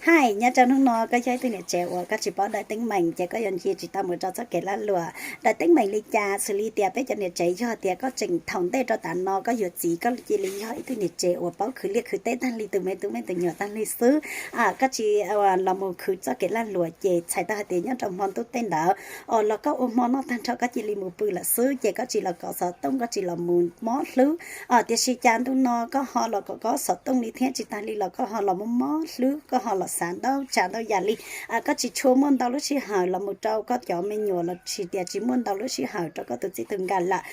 Hais nyob rau hnub no koj yog ib tug niam tsev uas koj tsis paub daws teeb meem ces koj yuav nce tsis tau mus rau txoj kev lag luam. Daws teeb meem li cas? Xws li tias peb cov niam tsev yog tias koj tseem thaum ntej rau tav no koj yuav txiv, koj cia li yog ib tug niam tsev uas paub khwv liaj khwv teb tag li tus me tub me tus nyuam tag li xwb, koj tsis los mus khwv txoj kev lag luam ces txhais tau hais tias nyob rau hmo ntuj tej ntawd os los koj ua hmo noj tag nrho koj cia li mus pw lawm xwb ces koj tsis los kov xov tooj, koj tsis los mus mob hlwb. Tiam sis cas ntu no koj ho los kov kov xov tooj li thiab tsis tag li los koj ho los mob mob hlwb, koj ho los xav ntau tsav ntau yam li. Koj tsis tshua muaj ntau lub sij hawm los mus rau koj cov me nyuam los sis tias tsis muaj ntau lub sij hawm rau koj tus txij tus nkawm lawm.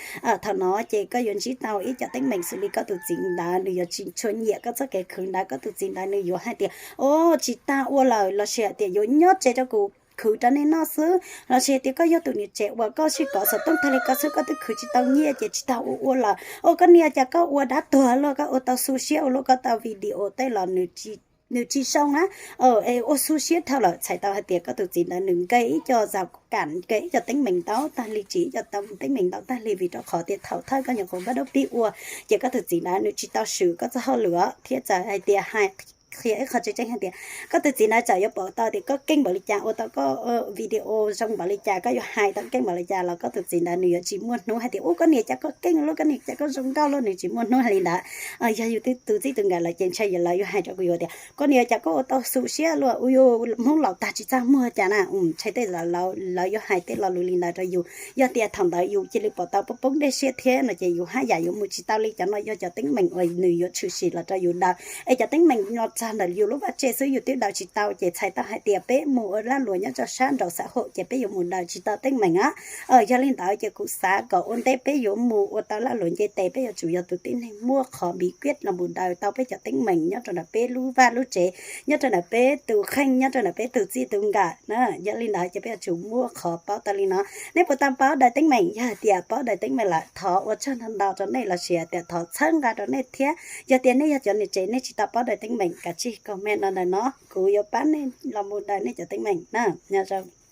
Thaum no ces koj yuav ntsib tau ib co teeb meem xws li koj tus txiv ntawd nws yuav tsis tshua nyiam koj txoj kev khwv ntawd, koj tus txiv ntawd nws yuav hais tias, o, tsis tas ua lawm, los sis hais tias yuav nyob tsev rau kuv khwv rau nej noj xwb, los sis tias koj yog tus niam tsev uas koj sib kov xov tooj tag li koj xwb koj twb khwv tsis tau nyiaj ces tsis tas ua ua lawm. O, koj niag cas koj ua dab tuag luaj, koj ua tau xu siab ua luaj, koj tau video tej los nws tsis zoo na. Es ua xu siab dhau lawm, txhais tau hais tias koj tus txiv ntawd nws nkees ib co zam kam, nkees ib co teeb meem ntau tag li, tsis ib co teeb meem ntau tag li vim rau qhov tias thaum thawj koj nyuam qhuav npaj dab pib ua ces koj tus txiv ntawd nws tsis tau swm koj txoj hauj lwm thiab txawm hais tias hais qhia ib qho tseeb tseeb hais tias koj tus txiv ntawd txawm yuav pom tau tias koj keej npaum li cas, ua tau koj video zoo npaum li cas, koj yuav hais tau keej npaum li cas los koj tus txiv ntawd nws yuav tsis muaj hnub hais tias, u, koj niag cas koj keej luaj, koj niag cas koj zoo nkauj luaj, nws tsis muaj hnub hais li ntawd. Yog yus tus txij tus nkawm lawm ces ntshai yog lawv yuav hais rau kuv yuav tias koj niag cas koj ua tau xu siab luaj, u, yus Hmoob laus tag tsis txaj muag cas na. Ntshai tej lawv yuav hais tej lo lus li ntawd rau yus. Yog tias thaum ntawd yus cia li pom tau poob poob dej siab thiab no ces yus haj yam yuav mus tsis tau li. Cov no yog cov teeb meem uas nws yuav tshwm sim los rau yus daws, es cov teeb meem no txog ntawm yus lub vaj tse xwb yus twb daws tsis tau ces txhais tau hais tias peb mus ua lag luam nyob rau sab nraum xã hội ces peb yuav mus daws tsis tau teeb meem a. Yog li ntawd ces kuv xav kom ua ntej peb yuav mus ua tau lag luam nce tes peb yuav tsum yog tus tib neeg muaj qhov bí quyết los mus daws tau peb cov teeb meem nyob rau ntawm peb lub vaj lub tsev, nyob rau ntawm peb tus kheej, nyob rau ntawm peb tus txij tus nkawm na. Yog li ntawd ces peb yuav tsum muaj qhov paub tau li no. Nej puas tau paub daws teeb meem? Yog hais tias paub daws teeb meem lawm thov ua tsaug ntau ntau rau nej, los sis tias thov txhawb nqa rau nej thiab. Yog tias nej yog cov niam tsev nej tsis tau paub daws teeb meem kav tsij comment no ntawm no, kuv yuav pab nej los mus daws nej cov teeb meem na. Nyob zoo.